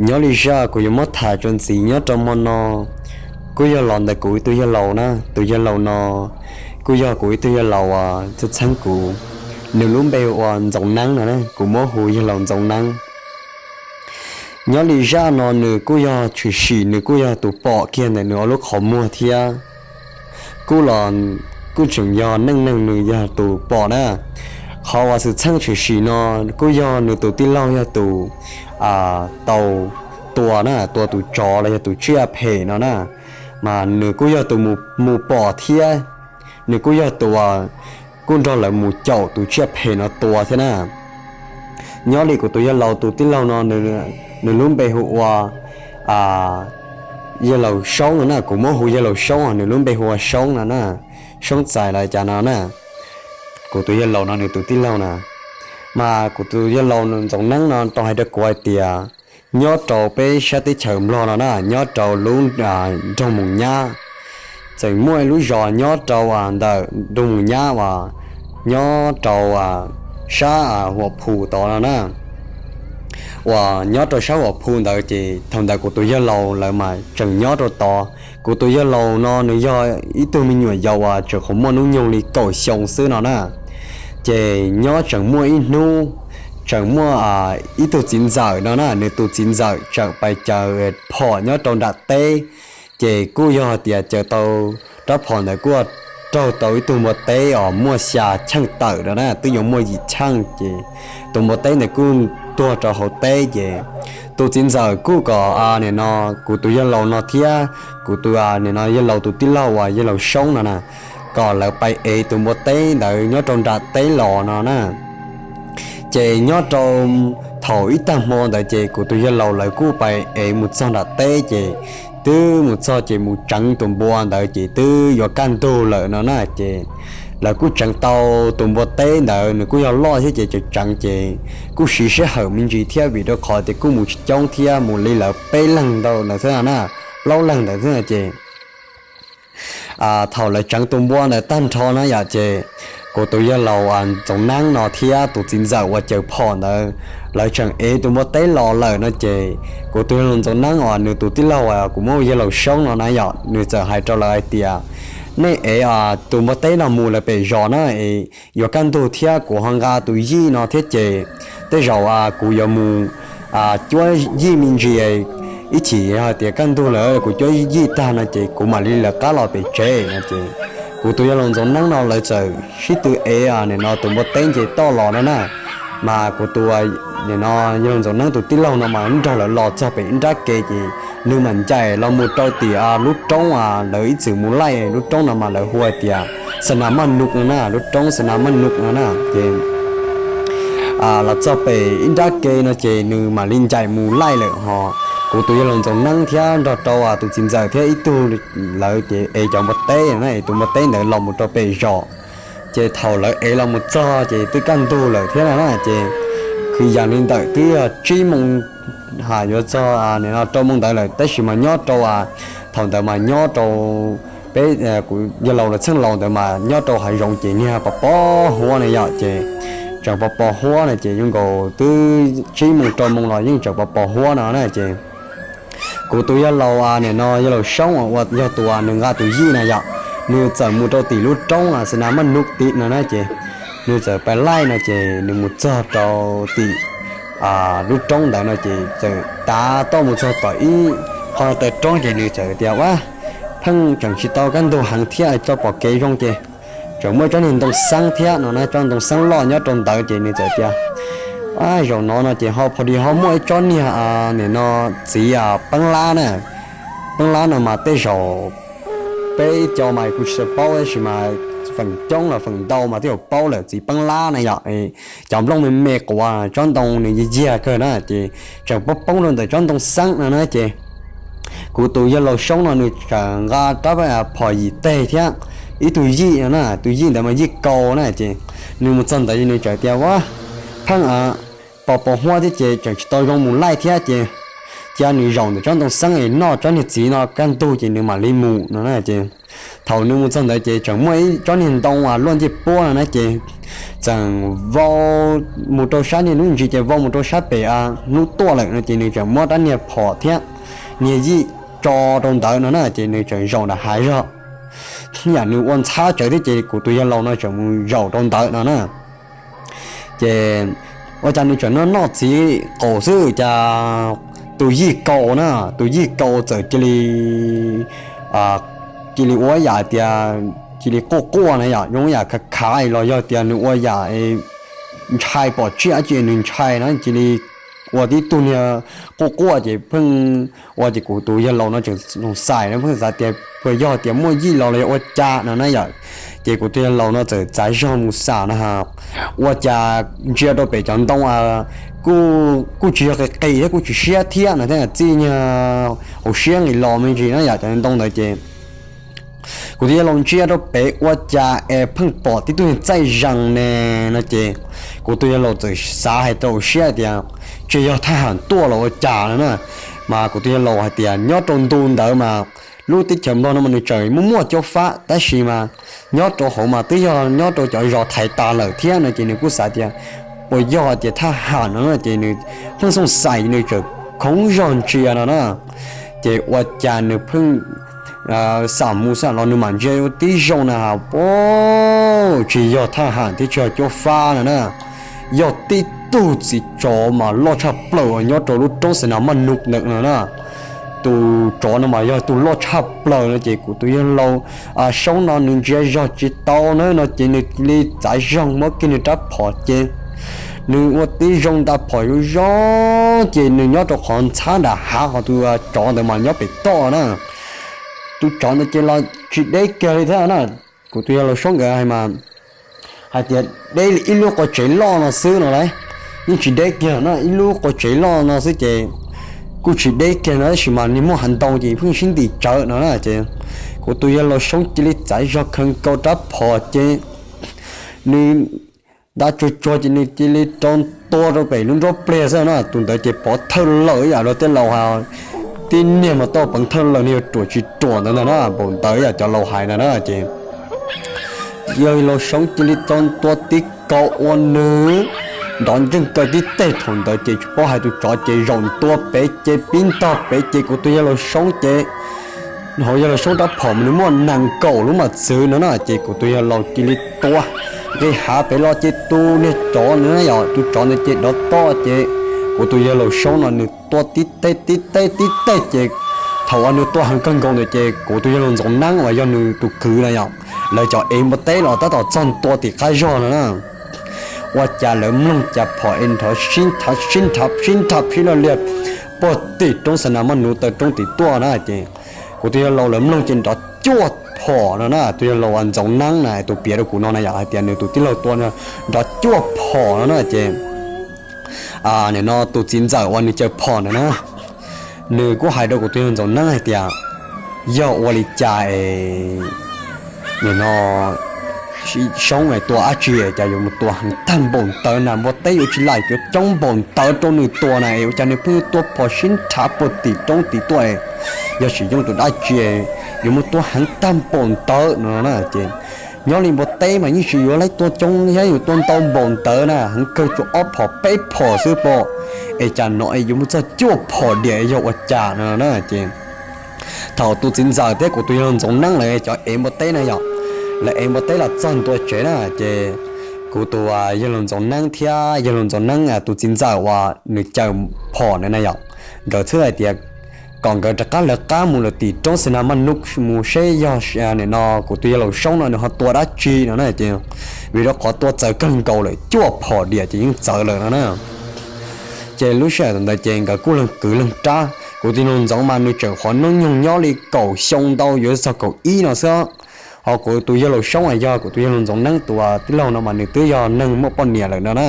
Nyob li zaj kuv yuav muab tham tso ntxiv nyob rau hmo no, kuj yog los ntawm kuv ib tug yawg laus na. Tus yawg laus no kuj yog kuv ib tug yawg laus uas txheeb txheeb kuv, nws lub npe hu ua Ntxoov Neeb no na, kuv muab hu yawg laus Ntxoov Neeb. Nyob li zaj no nws kuj yog tshwm sim, nws kuj yog tus pom kiag ntawm nws ob lub qhov muag thiab. Kuj los kuj tseem yog neej neeg nws yog tus pom na. Qhov uas xwm txheej tshwm sim no kuj yog nws tus tij laug yog tus tau tua na, tua tus tsov los yog tus tsiaj phem no na, mas nws kuj yog tus mus pom thiab, nws kuj yog tus uas kuj nrog lawv mus caum tus tsiaj phem no tua thiab na. Nyob li kuv tus yawg laus tus tij laug no, nws lub npe hu ua yawg laus Soob no na, kuv muab hu yawg laus Soob os, nws lub npe hu ua Soob no na, Soob Txais los cas no na. Kuv tus yawg laus no nws tus tij laug na, mas kuv tus yawg laus Ntxoov Neeb no tau hais rau kuv hais tias nyob rau peb sab teb chaws Nplog no na, nyob rau lub nroog Mus Nyab, txawm muaj ib lub zos nyob rau ntawm nroog Mus Nyab uas nyob rau sab Huam Phu tod no na. Uas nyob rau sab Huam Phu ntawd ces thaum ntawd kuv tus yawg laus lawv mas tseem nyob rau tod. Kuv tus yawg laus no nws yog ib tug me nyuam yaus uas tseem qhuav muaj hnub nyoog li kaum xyoo xwb no na. Ces nyob tseem muaj ib hnub, tseem muaj ib tug txiv ntxawm no na, nws tus txiv ntxawm tseem pais caws phom nyob rau nram teb. Ces kuj yog tias caws tau rab phom ntawd kuj raug tau ib tug npua teb os muaj xya cheej tawm no na, twb yuav muaj yim cheej ces tus npua teb ntawd kuj tuag rau hauv teb ces tus txiv ntxawm kuj kom nim no kuv tus yawg laus no thiab kuv tus nim no yawg laus tus tij laug uas yawg laus Soob no na, kom lawv pais ev tus npua teb ntawd nyob rau nram teb los no na. Ces nyob rau thaum ib tag hmo ntawd ces kuv tus yawg laus lawv kuj pais ev mus txog nram teb ces twb mus txog ces mus tseev tus npua ntawd ces twb yuav kaj ntug lawm no na. Ces lawv kuj tseev tau tus npua teb ntawd, nws kuj yog loj thiab ces tseev tseev ces kuj siv sij hawm me ntsis thiab vim rau qhov tias kuj mus tsis coob thiab, mus li lawv peb leeg ntawd xwb na, plaub leeg ntawd xwb na ces thaum lawv tseev tus npua ntawd tag nrho na yom ces kuv tus yawg laus Ntxoov Neeb no thiab tus txiv ntxawm uas caws phom ntawd lawv tseem ev tus npua teb los lawm no ces kuv tus yawg laus Ntxoov Neeb uas nws tus tij laug uas kuv muab yawg laus Soob no na yom, nws txawm hais rau lawv hais tias nej ev tus npua teb no mus lawm pem zos na, yuav kaj ntug thiab kuv ho nqa tus yij no thiab ces tej zaum kuv yuav mus cuab yij me ntsis, ib chim yog hais tias kaj ntug lawm kuv cuab yij tag no ces kuv mam li lawv qab los pem tsev no ces kuv tus yawg laus Ntxoov Neeb no lawv txawm sib tw ev nim no tus npua teb nce toj los no na. Mas kuv tus nim no yawg laus Ntxoov Neeb tus tij laug no mas nrog lawv los txog pem ib nrab ke ces nws mam ncaim los mus rau tim lub roob lawv ib txwm mus laij, lub roob no mas lawv hu tias Xa Nas Maj Nus no na, lub roob Xa Nas Maj Nus no na ces los txog pem ib nrab ke no ces nws mam li ncaim mus laij lawm ho. Kuv tus yawg laus Ntxoov Neeb thiab nrog rau tus txiv ntxawm thiab ib tug lawv ces ev cov npua teb no na, tus npua teb ntawd los mus rau pem zos. Ces thaum lawv ev los mus txog ces twb kaj ntug lawm thiab no na ces kwv yees li ntawm twb yog tsib moo ham yuav txog nim no rau moo ntawd lawm tab sis mas nyob rau thaum ntawd mas nyob rau peb kuv yawg laus lawv txheej laus ntawd mas nyob rau hav zoov ces niag pos pos huab na yom ces tseem pos pos huab no ces zoo nkaus twb tsib moo rau moo los yeej tseem pos pos huab no na ces kuv tus yawg laus nim no yawg laus Soob uas yog tus uas nws nqa tus yij na yom, nws txawm mus rau tim lub roob Xa Nas Maj Nus tim no na ces nws txawm pais laij no ces nws mus txog rau tim lub roob ntawd no ces txawm tav toj mus txog tom ib qho taw roob ces nws txawm tias ua pheej tseem tsis tau kaj ntug heev thiab, tso pom kev zoo ces tseem muaj tsob niag ntoo xeeb thiab no na, tsob ntoo xeeb loj nyob rau ntawd ces nws txawm tias zaum no no ces ho pho di ho muaj ib tsob niag nim no txiv peeb lab na. Peeb lab no mas tej zaum peb cov mas kuv tsis tau paub tab sis mas feem coob los feem ntau mas twb yog paub lawm txiv peeb lab na yom. Cov nplooj me me quav tsob ntoo nws yiag yiag kawg na ces tseem poob poob rau ntawm tsob ntoo xeeb no na ces kuv tus yawg laus Soob no nws txawm nqa rab phom yim teg thiab ib tug yij no na, tus yij ntawd mas yij kau na ces nws mus txog ntawd nws txawm tias ua pheej pos pos huab thiab ces tseem tsis tau zoo mus laij thiab ces cia nws zaum ntawm tsob ntoo xeeb es noj tsob niag txiv no kaj ntug ces nws mam li mus no na ces Thaum nws mus txog ntawd ces tseem muaj ib tsob niag ntoo luaj ncej puab no na ces txawm vau mus rau sab niag lub ntsis ces vau mus rau sab pem lub tuaj lawm no ces nws tseem muab rab niag phom thiab niag yij tso rau ntawd no na ces nws tseem zaum nram hav zog. Yam nws ua ntxhab tsawv thiab ces kuv tus yawg laus no tseem mus zaum rau ntawd no na. Ces ua cas nws tseem noj noj txiv qaum xwb cas tus yij kaus na, tus yij kaus txawm cia li, cia li ua yam tias cia li quaj quaj na yom, zoo yam khav khav los yog tias nws ua yam ntshai pom tsiaj dab tsi nws ntshai na cia li ua tib tug niag quaj quaj ces pheej ua ces kuv tus yawg laus no tseem xav na pheej xav tias puas yog tias muaj yij los los yog ua cas no na yom. Ces kuv tus yawg laus no txawm txav zog mus xam no, ua cas ntsia rau pem cov ntoo kuj tsis yog qis qis thiab kuj tsis siab thiab no thiab txij niag hauv siab nqis los me ntsis na yom cov ntoo ntawd ces kuv tus yawg laus ntsia rau pem ua cas es pheej pom tib tug niag txaij zees ne no ces kuv tus yawg laus txawm xav hais rau hauv siab tias tsis yog thaj ham tuaj los ua cas no na. Mas kuv tus yawg laus hais tias nyob rau ntu ntawd mas lub teb chaws Nplog no mas nws tseem muaj muaj cuab fab tab sis mas nyob rau hauv mas twb yog nyob rau cov zos thaiv tas lawm thiab no ces nws kuj xav tias puas yog tias thaj ham no na ces nws pheej xooj xais nws tseem khoov zog ntsia no na. Ces ua cas nws pheej xam mus xam los nws mam ntsia ua tib zoo na ha, tsis yog thaj ham thiab tsis yog cuab fab no na, yog tib tug txiv tsov mas loj tshaj plaws uas nyob rau lub roob Xas Nas Maj Nus ntawd no na. Tus tsov no mas yog tus loj tshaj plaws no ces kuv tus yawg laus Soob no nws ntsia zog tsis tau na no ces nws li txav zog muab kiag nws rab phom ces nws ua tib zoo nta phom zoo zoo ces nws nyob rau qhov ntxhab nram hav qhov tus tsov ntawd mas nyob pem toj na. Tus tsov ntawd ces los tsis deb kiag li thiab na. Kuv tus yawg laus Soob nkawd hais mas hais tias deb li ib lub qua tsev loj no xwb no lauj, yeej tsis deb kiag na, ib lub qua tsev loj no xwb ces kuj tsis deb kiag no tab sis mas niag muaj hav ntoo ces pheej sib ntim tsawv no na ces kuv tus yawg laus Soob cia li txav zog khaws nkaus rab phom ces nws nta tsuag tsuag ces nws cia li rau tua rau pem lub nruab pliag xwb na. Tus ntawd ces pov thawj lawm ib yam li tej laus hais, tib niag mas tau pov thawj lawm nws yuav ruam tsis ruam ntawd ntag na, npaum ntawd yam cov laus hais ntag na ces yawg laus Soob cia li tau tua tib kaus ua nws nrov ntseej kaw tib teg. Thaum ntawd ces tsis paub hais tus tsov ces zaum ntua pem ces pib ntog pem ces kuv tus yawg laus Soob ces hauv yawg laus Soob rab phom mas nws muaj nees nkaum lub mas txwv no na ces kuv tus yawg laus cia li tua nqis hav pem los ces tus niag tsov ntawd na yom, tus tsov ntawd ces dov toj ces kuv tus yawg laus Soob no nws tua tib teg tib teg tib teg ces thaum uas nws tua heev kawg nkaus ntawd ces kuv tus yawg laus Ntxoov Neeb uas yog nws tus kwv na yom, lawv cov ev npua teb los tab tom txog ntua tim qab zog no na. Ua cas lawv mloog cas phom es nrov sib nrhav sib nrhav sib nrhav sib laj liag puag tim roob Xas Nas Maj Nus taw roob tim tuaj na ces kuv tus yawg laus lawv mloog ces nrov cuaj phom no na. Tus yawg laus Ntxoov Neeb na tus piav rau kuv no na yom hais tias nws tus tij laug tua nrov cuaj phom no na ces nim no tus txiv ntxawm uas nws caws phom ntawd na, nws kuj hais rau kuv tus yawg Ntxoov Neeb hais tias yog ua li cas es nim no Soob es tua dab tsi cas yuav mus tua heev tag npaum ntawd na, npua teb yuav tsis lam yuav coob npaum ntawd rau nws tua na es ua cas nws pheej tua phom sib nrhav puag tim roob tim tuaj, yog tsis yooj tus dab tsi yuav mus tua heev tag npaum ntawd no na ces nyob li npua teb mas yeej tsis yuav laib tua coob thiab yuav tua ntau npaum ntawd na, heev kawg tsuas ob phom peb phom xwb pom, es cas no es yuav mus txog cuaj phom diam yog ua cas no na ces thaum tus txiv ntxawm thiab kuv tus yawg laus Ntxoov Neeb lawv cov ev npua teb na yom, lawv ev npua teb los txog ntua tsev na ces kuv tus yawg laus Ntxoov Neeb thiab yawg laus Ntxoov Neeb tus txiv ntxawm uas nws caws phom ntawd na yom, nkawd thiaj hais tias kom nkawd rov qab lawv qab mus lawm tim roob Xas Nas Maj Nus mus seb yog nim no kuv tus yawg laus Soob no nws ho tua dab tsi no na ces vim rau qhov tua txawv kawg nkaus lawm cuaj phom diam ces yeej txawv lawm no na. Ces lub sij hawm ntawd ces nkawd kuj leeg kwv leeg rab, kuv tus yawg laus Ntxoov mas nws tseem qhov hnub nyoog nyob li kaum xyoo ntau yuav txog kaum ib no xwb. Ho kuv tus yawg laus Soob as yog kuv tus yawg laus Ntxoov Neeb tus tij laug no mas nws twb yog neeg muaj poj niam lawm no na.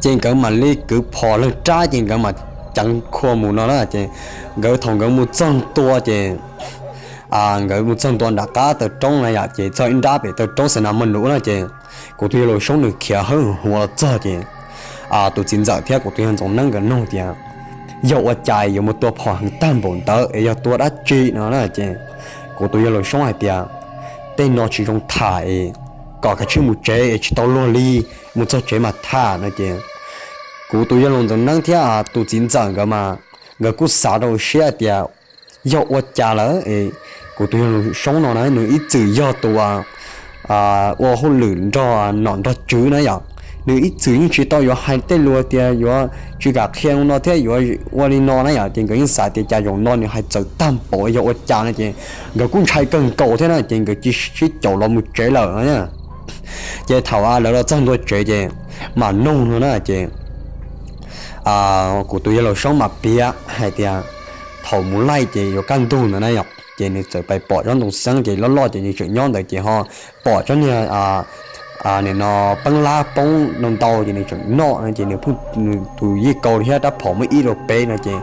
Ces nkawd mam li kwv phom leeg rab ces nkawd mam ceev khua mus no na ces nkawd thaum nkawd mus txog ntua ces nkawd mus txog ntua nram qab taw roob na yom ces txog ib nrab pem taw roob Xas Nas Maj Nus na ces kuv tus yawg laus Soob nws khiav hawb huav los txog ces tus txiv ntxawm thiab kuv tus yawg Ntxoov Neeb nkawd nug tias yog ua cas yuav mus tua phom heev tag npaum ntawd es yog tua dab tsi no na ces Kuv tus yawg laus Soob hais tias, tej no tsis zoo tham es kom kav tsij mus tsev es tsis tau luag li, mus txog tsev mas tham no ces kuv tus yawg laus Ntxoov Neeb thiab tus txiv ntxawm nkawd mas nkawd kuj xav rau siab tias yog ua cas lawm es kuv tus yawg laus Soob no na nws ib txwm yog tus ua hauj lwm nrog nom nrog tswv na yom. Nws ib txwm yeej tsis tau yuav hais tej lus tias yuav tsis kam qhia no thiab yuav ua li no na yom, ces nkawd yeej xav tias cas zaum no nws hais txawv tag npaum yog ua cas no ces nkawd kuj ntshai kawg nkaus thiab na ces nkawd cia sib caum los mus tsev lawm no. Ces thaum lawv los txog ntua tsev ces mam noog no na ces kuv tus yawg laus Soob mam piav hais tias thaum mus laij ces yuav kaj ntug ntawd na yom, ces nws txawm pais pom tsob ntoo xeeb ces loj loj ces nws tseem nyob ntawd ces ho pom tsob niag nim no peeb lab poob ntau ntau ces nws tseem noj no ces nws pheej, nws tus yij kaus thiab rab phom muaj ib rau peb no ces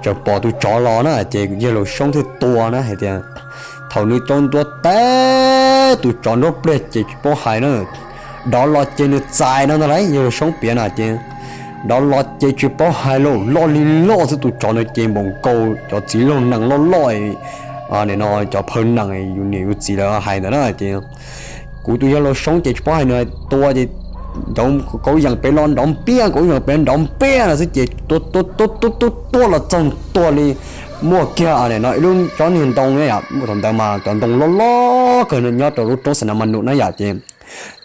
tseem pom tus tsov los na ces yawg laus Soob thiaj tua na hais tias thaum nws cov ntua teb tus tsov nruab pliag ces tsis paub hais na, dov los ces nws txais no ntag lauj, yawg laus Soob piav na ces dov los ces tsis paub hais lauj, loj li loj xwb tus tsov no ces npaum nkaus cov txiv laug nees loj loj nim no cov phaw nees yus niam yus txiv lawv hais ntawd na ces kuv tus yawg laus Soob ces tsis paub hais nws tua ces kauv yees pem los nrov npiaj, kauv yees pem nrov npiaj no xwb ces tua tua tua tua tua tua los txog ntua li muaj kiag nim no ib lub tsob niag ntoo yom, thaum ntawd mas cov ntoo loj loj kawg nyob rau lub roob Xas Nas Mas Nus na yom ces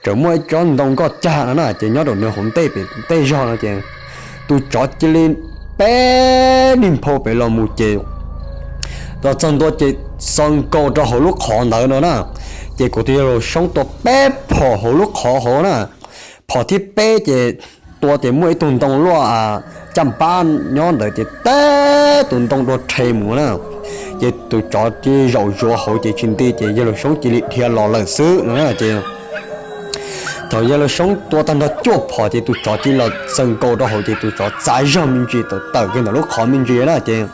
tseem muaj ib tsob ntoo nkoj cag no na ces nyob rau nws hauv ntej pem tej zog no ces tus tsov cia li peb dig nphau pem los mus ces los txog ntua ces xaws nkaus rau hauv lub qhov ntawd no na. Ces kuv tus yawg laus Soob tua peb phom hauv lub qhov hauv na, phom thib peb ces tua ces muaj ib tug ntoo luaj caj npab nyob ntawd ces teb tus ntoo dua rhe mus na. Ces tus tsov cia li zaum zuav hauv ces tsis nti ces yawg laus Soob cia li dhia los lawm xwb no na ces thaum yawg laus Soob tua tag nrho cuaj phom ces tus tsov cia li los xaws nkaus rau hauv ces tus tsov txav zog me ntsis tawm kiag ntawm lub qhov me ntsis na ces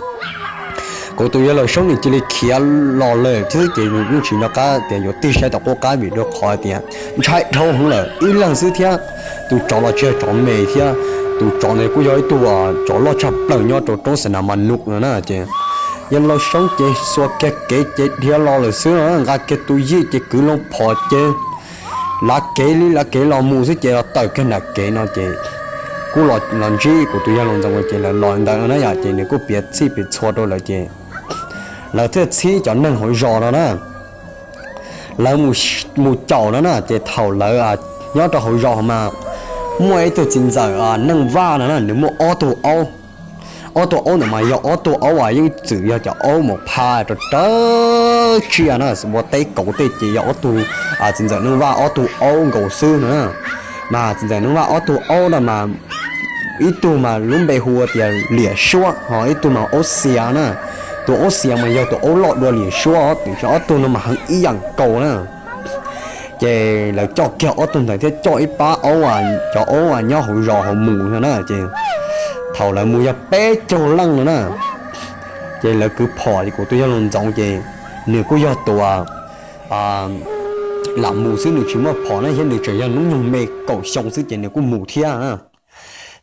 kuv tus yawg laus Soob nws cia li khiav los lawm thiab ces nws yeej tsis nco qab tias yuav tig saib tom qub qab vim rau qhov tias ntshai dhau heev lawm ib leeg xwb thiab tus tsov los tsis yog tsov me thiab tus tsov ntawd kuj yog ib tug tsov loj tshaj plaws nyob rau roob Xas Nas Mas Nus no na ces yawg laus Soob ces xuas kiag kev ces dhia los lawm xwb no nqa kiag tus yij ces kwv loo phom ces lav kev li lav kev los mus xwb ces los tawm kiag nram kev no ces kuj los ntsib kuv tus yawg laus Ntxoov ces lawv los ntawd no na yom ces nws kuj piav txhij piav txhua rau lawv ces lawv thiaj txhib cov neeg hauv zos no na lawv mus caum no na ces thaum lawv nyob rau hauv zos mas muaj ib tug txiv ntxawm Neej Vaj no na nws muaj ob tug aub. Ob tug aub ntawd mas yog ob tug aub uas yeej txwm yog cov aub mus pha rau rawv tsiaj na ua teb kauv tej ces yog ob tug txiv ntxawm Neej Vaj ob tug aub nkaus xwb no na. Mas txiv ntxawm Neej Vaj ob tug aub no mas ib tug mas lub npe hu ua tias Liam Suab ho ib tug mas Aub Xias na. Tus Aub Xias mas yog tus aub loj dua Liam Suab tiam sis ob tug no mas heev ib yam nkaus na. Ces lawv coj kiag ob tug ntawd thiab coj ib pab aub, cov aub nyob hauv zos hauv mus no na ces thaum lawv mus yog peb caug leej no na. Ces lawv kwv phom ces kuv tus yawg laus Ntxoov ces nws kuj yog tus lam mus xwb nws tsis muaj phom na thiab nws tseem yog hnub nyoog me kaum xyoo xwb ces nws kuj mus thiab.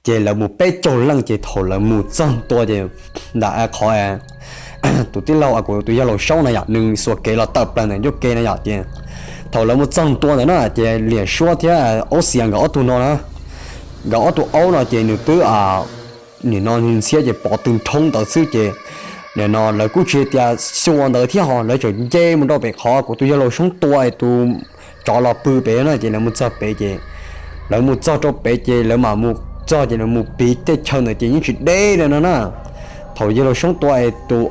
Ces lawv mus peb caug leej ces thaum lawv mus txog ntua ces ntawm qhov tus tij laug kuv tus yawg laus Saub na yom nws xuas kev los tawm plaws ntawm ncauj ke na yom ces thaum lawv mus txog ntua ntawd na ces Liam Suab thiab Aub Xias nkawd ob tug no na, nkawd ob tug aub no ces nws twb nim no ntxhiab ces pov tw nrhoob ntawd xwb ces nim no lawv kuj tsis tias xyuas ntawd thiab ho lawv tseem nce mus rau pem qhov kuv tus yawg laus Saub tua tus tsov los pw pem na ces lawv mus txog pem ces lawv mus txog rau pem ces lawv mam mus txog ces lawv mus piv tej chaw ntawd ces yeej tsis deb li no na. Thaum yawg laus Saub tua tus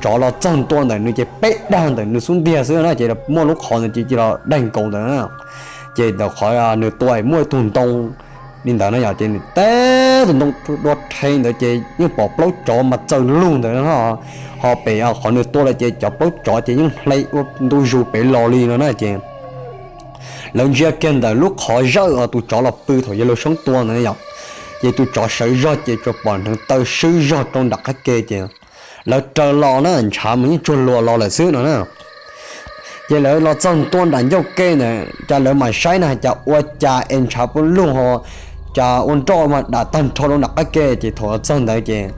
tsov los txog ntua ntawm nws ces peb dag ntawm nws xub ntiag xwb na ces muaj lub qhov ntawd ces cia los daig nkaus ntawd na. Ces ntawm qhov nws tua muaj ib tug ntoo li ntawd na yom ces nws teb tus ntoo dua rhe ntawd ces yeej pom plaub tsov mas txaws lug ntawd ho pem qhov nws tua lawm ces cov plaub tsov ces yeej hle ua ntu zus pem los li no na ces lawv ntsia kiag ntawm lub qhov zawj tus tsov los pw thaum yawg laus Saub tua ntawd yom ces tus tsov sawv zog ces tsuas pom hneev taw swb zog rau nram qab ke ces lawv raws los na ntshav mas yeej tsuag luas los lawm xwb no na. Ces lawv los txog ntua nram ncauj ke ntawd ces lawv mam saib na cas ua cas es ntshav puab lug ho cas ua nroj mas dam tag nrho rau nram qab ke ces thaum los txog ntawd ces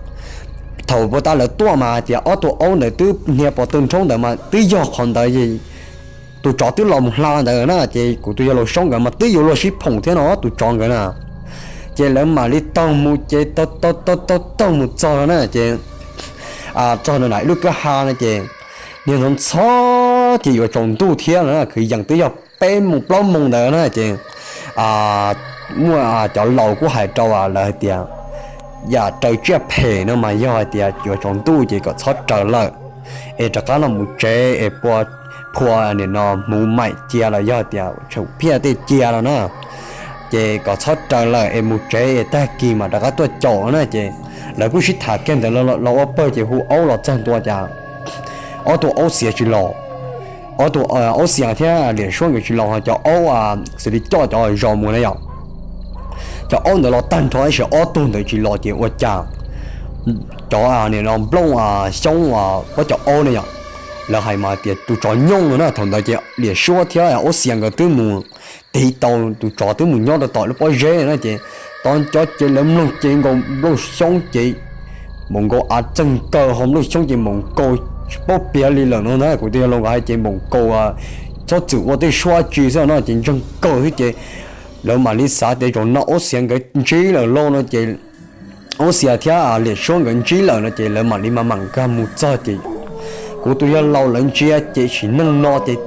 thaum puag ta lawv tuaj mas hais tias ob tug aub ntawd twb hnia pov tawg nrhoob ntawd mas twb yog qhov ntawd, tus tsov twb los mus hla ntawd na, ces kuv tus yawg laus Soob nkawd mas twb yuav luag sib phoom thiab no tus tsov nkawd na. Ces lawv mam li taug mus ces taug taug taug taug mus txog no na ces txog na ib lub kwj ha no ces niag ntxhov ntxhov ces yuav tsaus ntuj thiab no na, kwv yees twb yog peb moos plaub moos ntawd na ces muaj cov laus kuj hais rau lawv hais tias yam raws tsiaj phem no mas yog hais tias yuav tsaus ntuj ces kom txhob raws lawm, es rov qab los mus tsev es pua phua nim no hmuv maim cia los yog tias tshum phiaj tej cia no na, ces kom txhob raws lawm es mus tsev es tag kis mas rov qab tuaj caum na ces lawv kuj sib tham kiag ntawd los ua pawg ces hu aub los txog ntua cas ob tug aub xiav tsis los. Ob tug aub xiav thiab Liam Suab nkawd tsis los, cov aub xws li coj cov zos mus na yom, cov aub ntawd los tag nrho tab sis ob tug ntawd tsis los ces ua cas cov nim no Nplooj, Xyoob, pob cov aub ne yom, lawv hais mas tias tus tsov nyooj no na. Thaum ntawd ces Liam Suab thiab aub xiav nkawd twb mus tiv tau tus tsov twb mus nyob rau tom lub pob zeb na ces tov cov ces lawv mloog ces nkaus Nplooj Xyoob ces npaum nkaus av txeeg kaws ho Nplooj Xyoob ces npaum nkaus tsis paub piav li lawm no na. Kuv tus yawg laus nkawd hais ces npaum nkaus txhob txwm ua tej suab tsi xwb no ces ntseeg kaws xwb ces lawv mam li xav tias zaum no aub xiav nkawd ntsib lawm lauj no ces aub xiav thiab Liam Suab nkawd ntsib lawm no ces lawv mam li mas mam nkag mus txog ces kuv tus yawg laus lawv ntsia ces sim neej no ces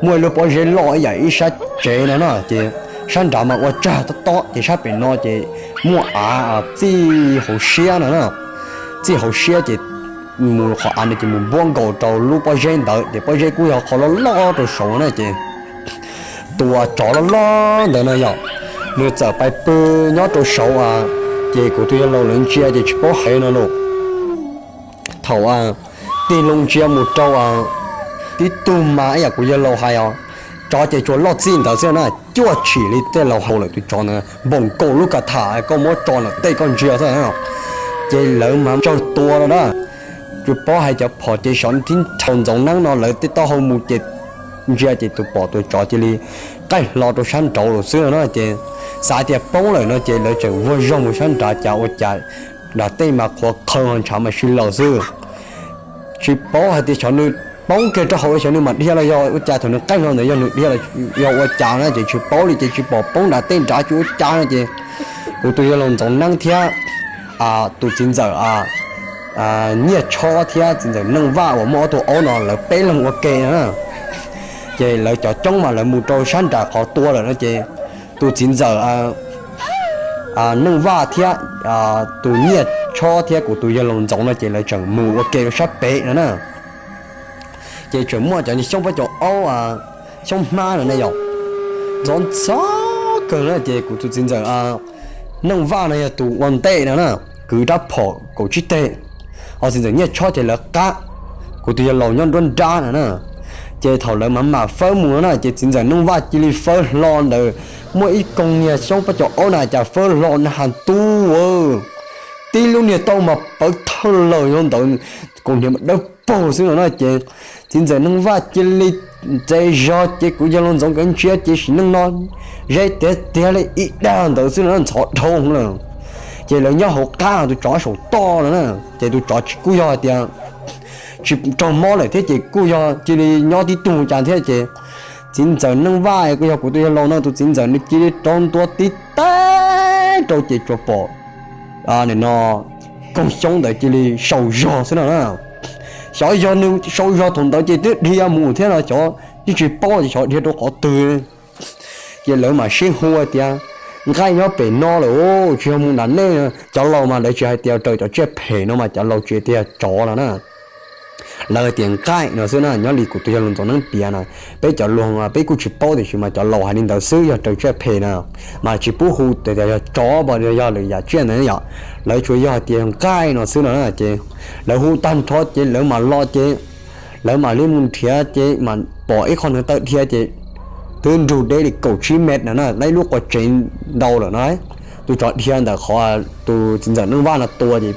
muaj ib lub pob zeb loj ib yam ib sab tsev no na ces sab nrad mas ua tsag tob tob ces sab pem no ces muaj av txij hauv siab no na, txij hauv siab ces mus qhov av no ces mus npuab nkaus rau lub pob zeb ntawd ces pob zeb kuj yog qhov loj loj rau saud na ces tus tsov loj loj ntawd no yog nws txawm pais pw nyob rau saud, ces kuv tus yawg laus lawv ntsia ces tsis paub hais no lauj. Thaum tig loo ntsia mus rau tib tug mas ib yam kuv yawg laus hais os, tsov ces tsuas loj txij ntawd xwb na, cuaj tshim li tej laus hau lawm tus tsov ntawd npaum nkaus lub ka tham koj muab tso ntawm tej koj ntsia xwb. Ces lawv mas tsawg tua no na, tsis paub hais cov phom ces xyov tib nrhau ntxoov neeb no lawv tej taub hau mus ces ntsia ces tus pom tus tsov cia li qaij hlo rau sab nraud lawm xwb no na ces xav tias poob lawm no ces lawv tseem vuag zog mus sab nrad cas ua cas nram tej mas qhuav qhawv ho ntshav mas sib laws xwb. Tsis paub hais tias xyov nws poob kiag rau hauv xyov nws mam dhia los yog ua cas, thaum nws qaij hlo ntawd yog nws dhia los yog ua cas na ces tsis paub li ces tsis pom poob nram tej nrad tsis ua cas no ces kuv tus yawg laus ntxoov neeb thiab tus txiv ntxawm Nyiaj Tshob thiab txiv ntxawm Neej Vaj uas muaj ob tug aub no lawv peb leeg ua ke no na. Ces lawv cov coob mas lawv mus rau sab nram qhov tua lawm no ces tus txiv ntxawm Neej Vaj thiab tus Nyiaj Tshob thiab kuv tus yawg laus ntxoov no ces lawv tseem mus ua ke rau sab pem no na. Ces tseem muaj cov niag xyoob pob caus aub, xyoob hmab no ne yom, ntxhov ntxhov kawg na ces kuv tus txiv ntxawm Neej Vaj no yog tus ua ntej no na, kwv rab phom kaum tsib teg, ho txiv ntxawm Nyiaj Tshob ces lawv qab, kuv tus yawg laus nyob nruab nrab no na. Ces thaum lawv mam mam fawb mus no na ces txiv ntxawm Neej Vaj cia li fawb hlo ntawd, muaj ib koog niag xyoob pob caus aub na cas fawb hlo na has tu, tib lub niag taub mas pawv thawj laws yog ntawd, kaus hniav mas dawb paug xwb no na ces txiv ntxawm Neej Vaj cia li ntxeev zog ces kuv yawg laus ntxoov nkawd ntsia ces sim neej no zeb tiag tiag li ib dag ntawd xwb no na, ntxhov dhau lawm. Ces lawv nyob hauv qab tus tsov saum toj no na, ces tus tsov tsis kuj yog hais tias tsis raug mob lawm thiab ces kuj yog cia li nyob tib tug cas thiab ces txiv ntxawm Neej Vaj kuj yog kuv tus yawg laus no tus txiv ntxawm nws cia li rau ntua tib teg rau ces tsuas pom nim no koog xyoob ntawd cia li sau zog xwb no na. Xyov yog nws sau zog thaum ntawd ces twb dhia mus thiab no xyov, yeej tsis paub ces xyov dhia rau qhov twg. Ces lawv mam sib hu tias nqaij nyob pem no lawm, tsis yog mus nram nej. Cov laus mas lawv tsis hais tias raws cov tsiaj phem no mas cov laus tsis tias tsov no na. Lawv tias nqaij no xwb na, nyob li kuv tus yawg laus Ntxoov Neeb piav na. Peb cov laus peb kuj tsis paub tiam sis mas cov laus hais li ntawd xwb, yog raws tsiaj phem na mas tsis pub hu tias yog tsov los yog lwm yam tsiaj ntawd yom. Lawv tsuas yog hais tias nqaij no xwb no na ces lawv hu tag nrho ces lawv mam los ces lawv mam li mus nrhiav ces mam pom ib qho ntawd tawm dhia ces twb nrug deb li kaum tsib mev no na, ib lub quav tsev ntau lawm na. Tus tsov dhia ntawm qhov tus txiv ntxawm Neej Vaj no tua ces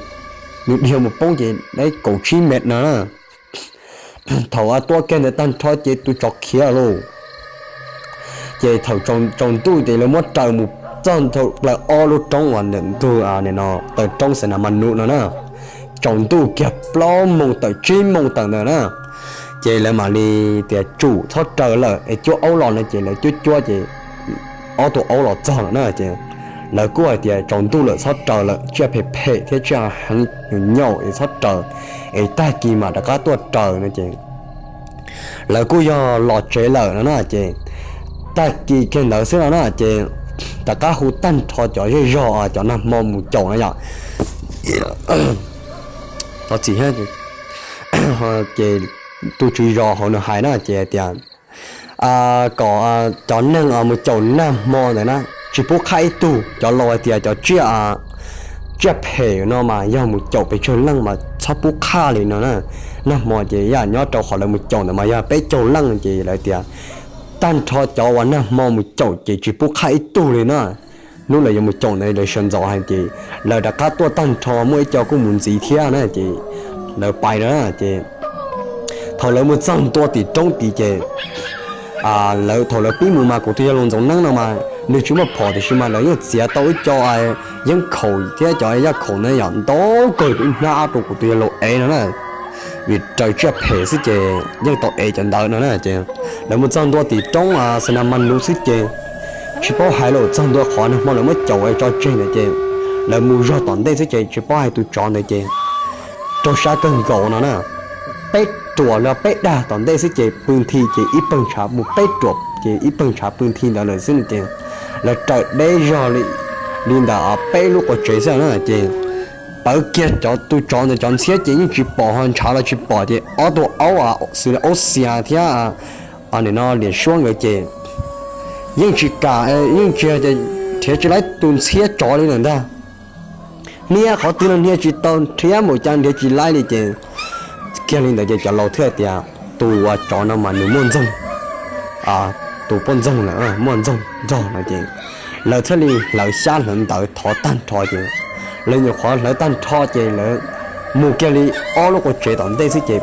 nws dhia mus poob ces ib kaum tsib mev no na. Thaum tuaj kiag ntawd tag nrho ces tus tsov khiav lauj. Ces thaum tsaus ntuj ces lawv muab raws mus txog plaws ob lub roob uas ntawm ntug taw roob Xas Nas Mas Nus no na. tsaus ntuj kiag plaub moos tawm tsib moos tawm ntawd na, ces lawv mam li tias tsum txhob raws lawm es cuab aub los no ces lawv cuab cuab ces ob tug aub los txog lawm na ces lawv kuj hais tias tsaus ntuj lawm txhob raws lawm, tsiaj phem phem thiab tsiaj heev nyaum es txhob raws, es tag kis mam rov qab tuaj raws no ces lawv kuj yog los tsev lawm no na ces tag kis kiag ntawd xwb no na ces rov qab hu tag nrho cov zej zog cov nag hmo mus caum no yom. Thov txim, ces tus tswv zos hauv nws hais na ces tias kom cov neeg mus caum nag hmo ntawd na tsis pub qhaj ib tug. Cov laus hais tias cov tsiaj tsiaj phem no mas yog mus caum pes tsawg leej mas txhob pub qhaj li no na. Nag hmo ces yam nyob rau qhov lawv mus caum ntawd mas yog peb caug leej ces lawv tias tag nrho cov uas nag hmo mus caum ces tsis pub qhaj ib tug li na. Hnub lawv yuav mus caum ntawd lawv sawv ntxov heev ces lawv rov qab tuaj tag nrho, muaj ib co kuj mus ntxiv thiab na ces lawv pais na ces thaum lawv mus txog ntua tim roob tid ces lawv, thaum lawv pib mus mas kuv tus yawg laus Ntxoov Neeb no mas nws tsis muaj phom tiam sis mas lawv yeej txiav tau ib co yeeb khaum thiab cov yaj khaum na yom ntau kawg ib hnab rau kuv tus yawg laus ev no na. Vim raws tsiaj phem xwb ces yeej tau ev cov ntawd no na ces lawv mus txog ntua tim roob Xa Na Ma Nus xwb ces tsis paub hais lawm, txog ntua qhov nag hmo lawv muab caum tso tseg ntawd ces lawv mus zog tom ntej xwb ces tsis paub hais tus tsov ntawd ces raug sab kawg nkaus no na. Peb ruam los peb dag tom ntej xwb ces pw nthi ces ib pawg ntshav mus, peb ruam ces ib pawg ntshav pw nthi ntawd lawm xwb no ces lawv raws deb zog li ntawm peb lub quas tsev xwb na ces pawv kiag cov tus tsov ntawd cov ntxhiab ces yeej tsis pom, ho ntshav los tsis pom ces ob tug aub xws li aub xias thiab nim no liam suab nkawd ces yeej tsis kam, yeej tsis, nrhiav tsis laib tus ntxhiab tsov li lawm ntag. Hnia qhov twg los hnia tsis tau, nrhiav npaum cas nrhiav tsis laib li ces kiag li ntawd ces cov laus thiaj tias tus uas tsov no mas nws muaj ntxoog, tus poj ntxoog lawm muaj ntxoog nrog no ces lawv thiaj li hlawv xyab hlawv ntawv thov tag nrho ces lawv nyuam qhuav hlawv tag nrho ces lawv mus kiag li ob lub quas tsev tom ntej xwb ces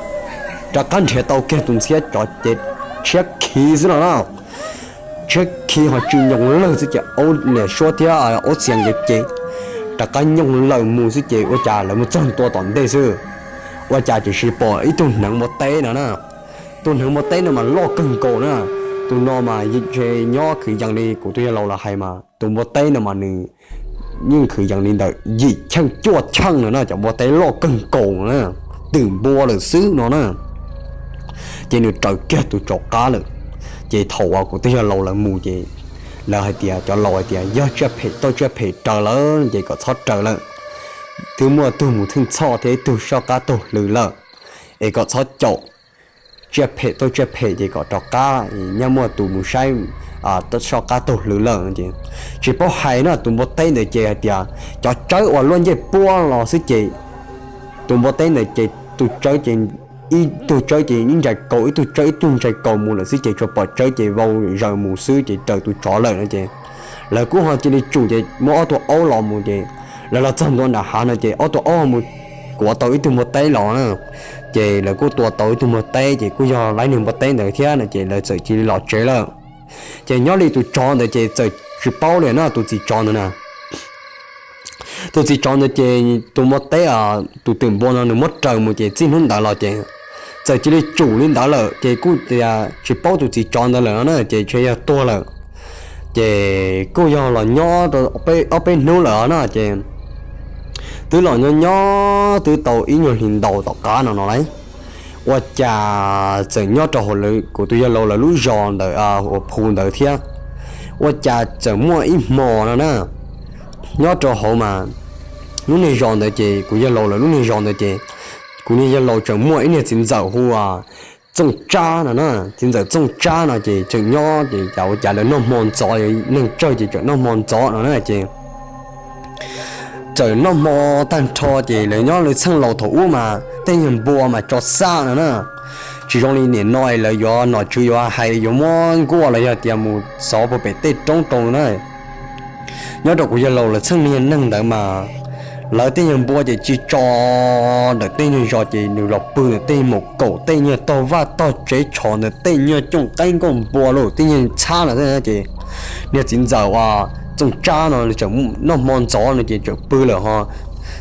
rov qab nrhiav tau kiag tus ntxhiab tsov ces tshiab khiv xwb no na. Tshiab khiv ho tsw nyoos lawg xwb ces aub liam suab thiab aub xias nkawd ces rov qab nyoos lawg mus xwb ces ua cas lawv mus txog ntua tom ntej xwb ua cas tseem sis pom ib tug hneev npua teb no na. Tus hneev npua teb no mas loj kawg nkaus na. Tus no mas nyob kwv yees li kuv tus yawg laus los hais mas tus npua teb no mas nws yeej kwv yees li ntawm yim cheej cuaj cheej no na, cov npua teb loj kawg nkaus na, twm npua lawm xwb no na. Ces nws raws kiag tus tsov qab lawm. Ces thaum uas kuv tus yawg laus lawv mus ces lawv hais tias, cov laus hais tias yog tsiaj phem tau tsiaj phem raws lawm ces kom txhob raws lawm. Twb muaj tug mus theej txhoj thiab ib tug soj qab taug hlwb lawm, es kom txhob caum. Tsiaj phem tau tsiaj phem ces kom rov qab, nyob muaj tus mus saib soj qab taug hlwb lawm ces tsis paub hais na. Tus npua teb ntawd ces hais tias cov tsawb uas luaj ncej puab los xwb ces tus npua teb ntawd ces tus tsawb ces ib tug tsawb ces ib ntsais kaus, ib tug tsawb ib tug ntsais kaus mus lawm xwb ces tsuas pom tsawb ces vau zaws mus xwb ces raws tus tsov lawm no ces lawv kuj ho cia li tsum ces muab ob tug aub los mus ces lawv los txog ntua nram hav no ces ob tug aub ho mus kuav tau ib tug npua teb los na. Ces lawv kuj tua tau ib tug npua teb ces kuj yog laib niag npua teb ntawd thiab no ces lawv txawm cia li los tsev lawm. Ces nyob li tus tsov ntawd ces txawm tsis paub li na, tus txiv tsov ntawd na. Tus txiv tsov ntawd ces tus npua teb, tus twm npua no nws muab raws mus ces txij hnub ntawd los ces txawm cia li tsum li ntawd lawm ces kuj tias tsis paub tus txiv tsov ntawd lawm no na ces tseem yog tuag lawm. Ces kuj yog los nyob ob peb hnub lawm na ces twb los nyob nyob twb tau ib nyuag hlis ntaus tom qab no no lauj, ua cas txawm nyob rau hauv kuv tus yawg laus lawv lub zos ntawm Huas Phu ntawd thiab, ua cas txawm muaj ib hmo no na, nyob rau hauv mas lub niag zos ntawd ces kuv yawg laus lawv lub niag zos ntawd ces kuv niag yawg laus tseem muaj ib niag txiv ntxawm hu ua Txooj Tsab no na. Txiv ntxawm Txooj Tsab no ces tseem nyob ces cas ua cas lawv noj hmo ntxov, neeg tsawg ces tseem noj hmo ntxov no na ces txawm noj hmo tag nrho ces lawv nyob lawv txheej laus thaum ub mas tej nyuag npua mas tso xaj no na, tsis zoo li nim no lawv yuav nom tswv yuav hais yuav muab nkuaj los yog tias mus xov puag pem tej roob rau na. Nyob rau kuv yawg laus lawv txheej niag neeg ntawd mas lawv tej nyuag npua ces tsis tso ntawm tej nyuag zos ces nws los pw ntawm tej maum kaum tej nyuag tog vaj tog tsev tsho ntawm tej nyuag cooj qaib nkauj npua lawm tej nyuag txhab no ces niag txiv ntxawm uas Txooj Tsab no tseem noj hmo ntxov no ces tseem pw lawm ho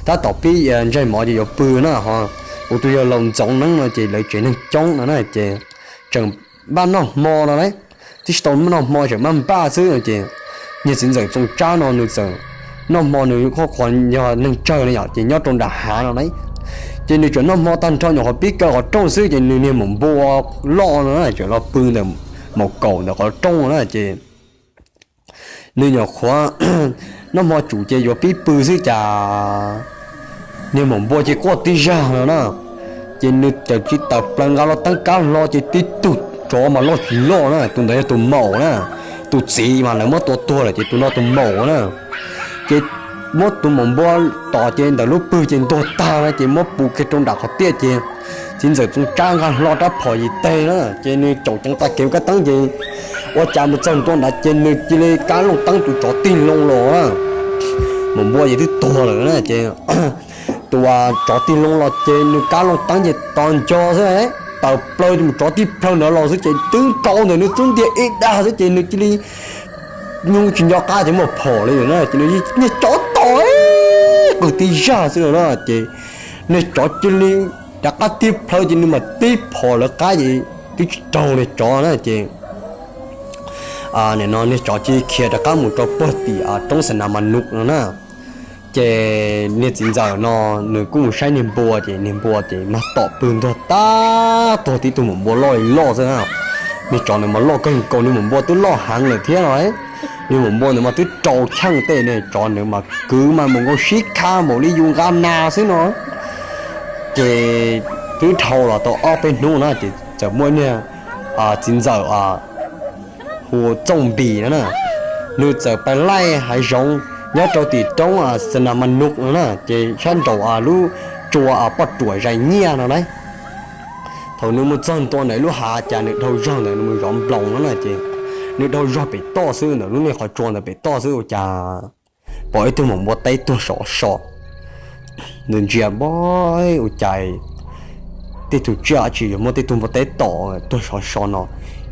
tab tom pib ntsej mov ces yuav pw na ho. Kuv tus yawg laus ntxoov neeb no ces lawv tsev neeg coob no na ces tseem npaj noj hmo no lawm, twb tsis tau noj hmo tseem maj npaj xwb no ces niag txiv ntxawm Txooj Tsab no nws txawm noj hmo, nws qhuav yog neeg tsawg no yom ces nyob rau nram hav no na. Ces nws tseem noj hmo tag nrho nyuam qhuav pib kaw qhov rooj xwb ces nws niag maum npua loj no tseem los pw ntawm maum kaum ntawm qhov rooj na ces nws nyuam qhuav noj hmo tsum ces yuav pib pw xwb cas niag maum npua ces quaj tib zag no na. Ces nws txawm tsis tawm plaws nqa lub teeb kab hlo ces tib tug tsov mas loj tsis loj na, tus ntawd yog tus maum na, tus txiv mas lawv muab tua tuag lawm ces tus no tus maum na. Ces muab tus maum npua tom ces ntawm lub pwg ces ntuag tag na ces muab pus kiag rau nram qhov tiaj ces txiv ntxawm Txooj Tsab nqa hlo rab phom yim teg na ces nws caum ceev tag kev kab teeb ces ua cas mus txog ntua nrad ces nws cia li kab looj teeb tus tsov tig loo los na. Maum npua ces twb tuag lawm na ces tus tsov tig loo los ces nws kab looj teeb ces tos nco xwb, tawm plaws mus tsov tib plhaw ntawd los xwb ces twb nkaus ntawm nws xub ntiag ib dag xwb ces nws cia li nyug tsis nco qab ces muaj phom li na ces nws niag tsov tom qw tib zag xwb no na ces niag tsov cia li rov qab tib plhaw ces nws mam tib phom lawv qab ces twb tsis raug niag tsov na ces nim no niag tsov cia li khiav rov qab mus rau puag tim roob Xas Nas Mas Nus no na. Ces niag txiv ntxawm no nws kuj mus saib niag npua ces niag npua ces mas tom pw ntuag tag, tuag tib tug maum npua loj li loj xwb na. Niag tsov nws mas loj kawg nkaus, niag maum npua twb loj heev lawm thiab no. Niag maum npua ntawd mas twb rau cheej tej, niag tsov nws mas kwv mas mus nkaus sib kha npaum li yus nqa nas xwb no. Ces twb dhau los tau ob peb hnub na ces txawm muaj niag txiv ntxawm hu Txooj Npis no na, nws txawm pais laij hav zoov nyob rau tim roob Xas Nas Mas Nus no na ces sab nraum lub tsua Poj Ruam Zais Nyiaj no na. Thaum nws mus txog ntua ntawm lub hav cas nws dhau zog ntawm nws mus zov nploos no na ces nws dhau zog pem toj xwb, ntawm lub niag qhov tsua ntawd pem toj xwb ua cas pom ib tug maum npua teb tuag sov so. Nws ntsia npab ua cas tej tug tsiaj dab tsi yuav muaj tej tug npua teb tom tuag sov so no,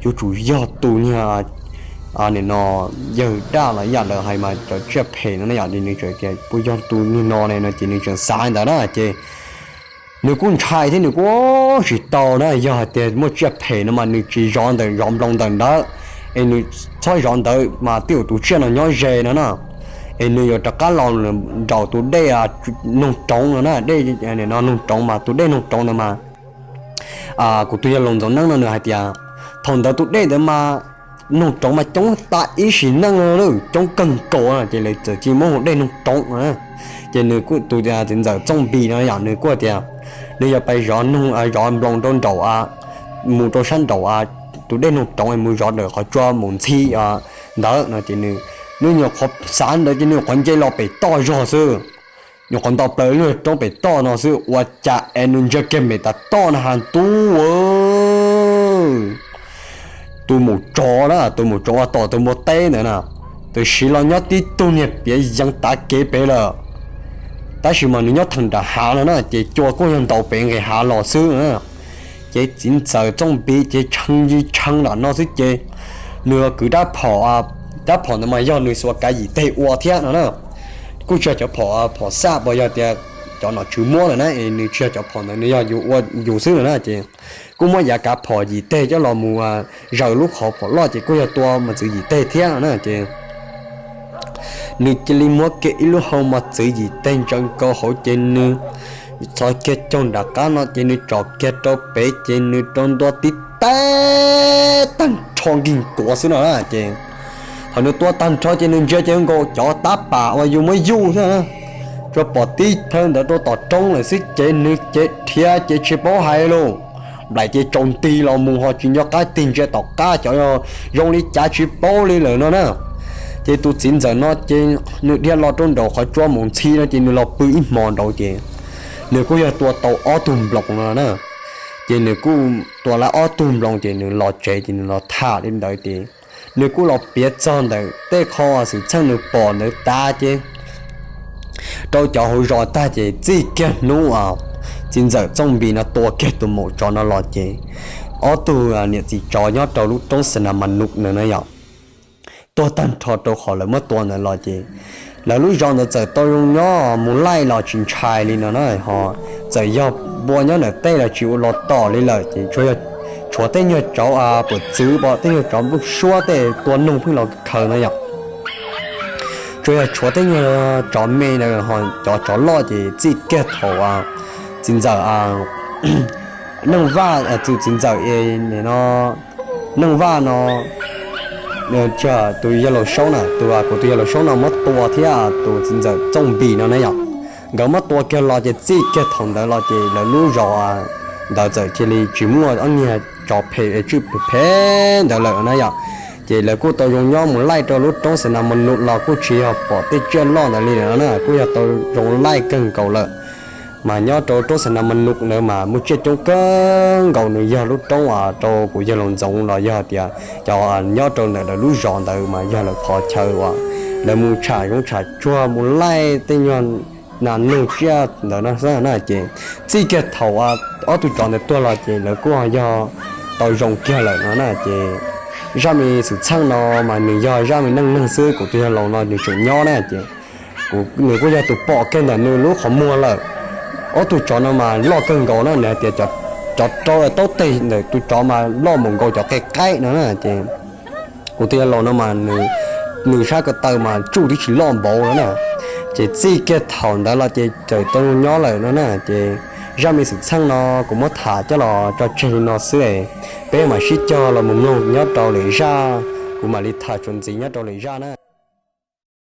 yuav tsum yog tus niag nim no yawg dab los yam lawv hais mas cov tsiaj phem no na yom, nws txawm tias puas yog tus niag no ne no ces nws tseem xav ntawd na ces nws kuj ntshai thiab nws kuj tsis tau na, yog hais tias muaj tsiaj phem no mas nws tsis zov ntawm zov nploos ntawm ntawd, es nws txhob zov ntawd mas twb yog tus tsiaj no nyob ze no na, es nws yuav rov qab los nraum tus dej Noog Roov no na, dej no Noog Roov mas tus dej Noog Roov ntawd mas kuv tus yawg laus Ntxoov Neeb no nws hais tias thaum ntawd tus dej ntawd mas Noog Roov mas coob tas ib sim neej, coob kawg nkaus ces lawv txawm cia muab hu dej Noog Roov. Ces nws kuj tus txiv ntxawm Txooj Npis no yom, nws kuj tias nws yog pais zov, zov nploos rau nraum, mus rau sab nraum tus dej Noog Roov mus zov ntawm qhov tsua mus ntxhi ntawd no ces nws nyuam qhuav xav ntawd ces nws nyuam qhuav nce los pem toj zog xwb, nyuam qhuav nto plaws lub roob pem toj no xwb ua cas es nws ntsia kiag pem tas toj no has ntuj tus maum tsov na, tus maum tsov uas tom tus npua teb ntawd na, tam sim los nyob tib tug niag piav yees tav kev pem lawm, tab sis mas nws nyob theem nram hav no na ces cua kuj yog ntaus pem nqes hav los xwb na. Ces txiv ntxawm Txooj Npis ces tshee yi tshee nram no xwb ces nws kwv rab phom, rab phom ntawd mas yog nws xuas kav yim teg ua thiab no na, kuj tsis yog cov phom, phom xaj puas yog tias cov nom tswv muab lawm na, es nws tsis yog cov phom ntawd, nws yog yus ua yus xwb no na ces kuj muab yav kav phom yim teg coj los mus zaws lub qhov phom loj ces kuj yog tua mos txwv yim teg thiab no na ces nws cia li muab kiag ib lub hau mos txwv yim teg ntsaws nkaus hauv ces nws txhos kiag caug nram qab no ces nws tsom kiag rau pem ces nws rau ntua tib teg tag nrho nkig nkuav xwb no na ces thaum nws tua tag nrho ces nws ntsia ces nkaus cov tab pam uas yus muab yuj xwb na, tsuas pom tib plhaw ntawd rau tom roob lawm xwb ces nws ces dhia ces tsis paub hais lus, nplaim ces tsaus nti los mus ho tsis nco qab tig ntsia tom qab cov zoo li cas tsis paub li lawm no na. Ces tus txiv ntxawm no ces nws dhia los rau nraum qhov tsua mus ntxhi no ces nws los pw ib hmo nraud ces nws kuj yog tua tau ob tug nploos no na. Ces nws kuj tua lawm ob tug nploos ces nws los tsev ces nws los tham li ntawd ces nws kuj los piav txog ntawm tej qho xwm txheej nws pom ntawd tas ces rau cov hauv zos tag ces txij kiag hnub txiv ntxawm Txooj Npis no tua kiag tus maum tsov no los ces ob tug niam txiv tsov nyob rau lub roob Xas Nas Mas Nus ntawd no yom, tuag tag nrho rau qhov lawv muab tua ntawd los ces Lawv lub zos ntawd txawm tau zoo nyob mus laij los tsis ntshai li no na, ho txawm yog npua nyob ntawm tej los tsis ua los tom li lawm ces tshuav tej nyuag tsov puam txwv pom tej nyuag tsov nplooj suab tej tua noog pheej los khaws no yom. Tsuas yog tshuav tej nyuag tsov me na, ho cov tsov loj ces txij kiag thaum txiv ntxawm Neej Vaj, tus txiv ntxawm no, Neej Vaj no, tus yawg laus Saub na, tus kuv tus yawg laus Saub no muab tua thiab tus txiv ntxawm Txooj Npis no na yom, nkawd muab tua kiag los ces txij kiag thaum ntawd los ces lawv lub zos ntawd txawm cia li tsis muaj ob niag tsov phem tswj phem ntawd lawm na yom. Ces lawv kuj tau zoo nyob mus laij rau lub roob Xas Nas Mas Nus los kuj tsis yog pom tej tsiaj loj ntawd li lawm no na, kuj yog tau zoo laij kawg nkaus lawm. Mas nyob rau roob Xas Nas Mas Nus ntawd mas muaj tsiaj coob kawg nkaus, nws yog lub roob uas rau kuv yawg laus Ntxoov los yog tias cov nyob rau ntawm lawv lub zos ntawd mas yog lawv qhov chaw uas lawv mus tsham zoov tsham tsuag mus laij tej nyuag nas noog tsiaj ntawd no xwb na. Ces txij kiag thaum ob tug tsov ntawd tuag los ces lawv kuj yog tau zoo kiag lawm no na. Ces zaj me xwm txheej no mas nws yog zaj me neej neeg xwb, kuv tus yawg laus no nws tseem nyob na ces nws kuj yog tus pom kiag ntawm nws lub qhov muag lawm. Ob tug tsov no mas loj kawg nkaus na, nws hais tias cov rau taub teg ntawm tus tsov mas loj npaum nkaus cov qe qaib no na. Ces kuv tus yawg laus no mas nws sab ko taw mas tsuj twb tsis loj npaum no na. Ces txij kiag thaum ntawd los ces txawm tau nyob lawm no na. Ces zaj me xwm txheej no kuv muab tham coj los tso tseg li no xwb, peb mam sib cog los mus mloog nyob rau lwm zaj, kuv mam li tham txuas ntxiv nyob rau lwm zaj na.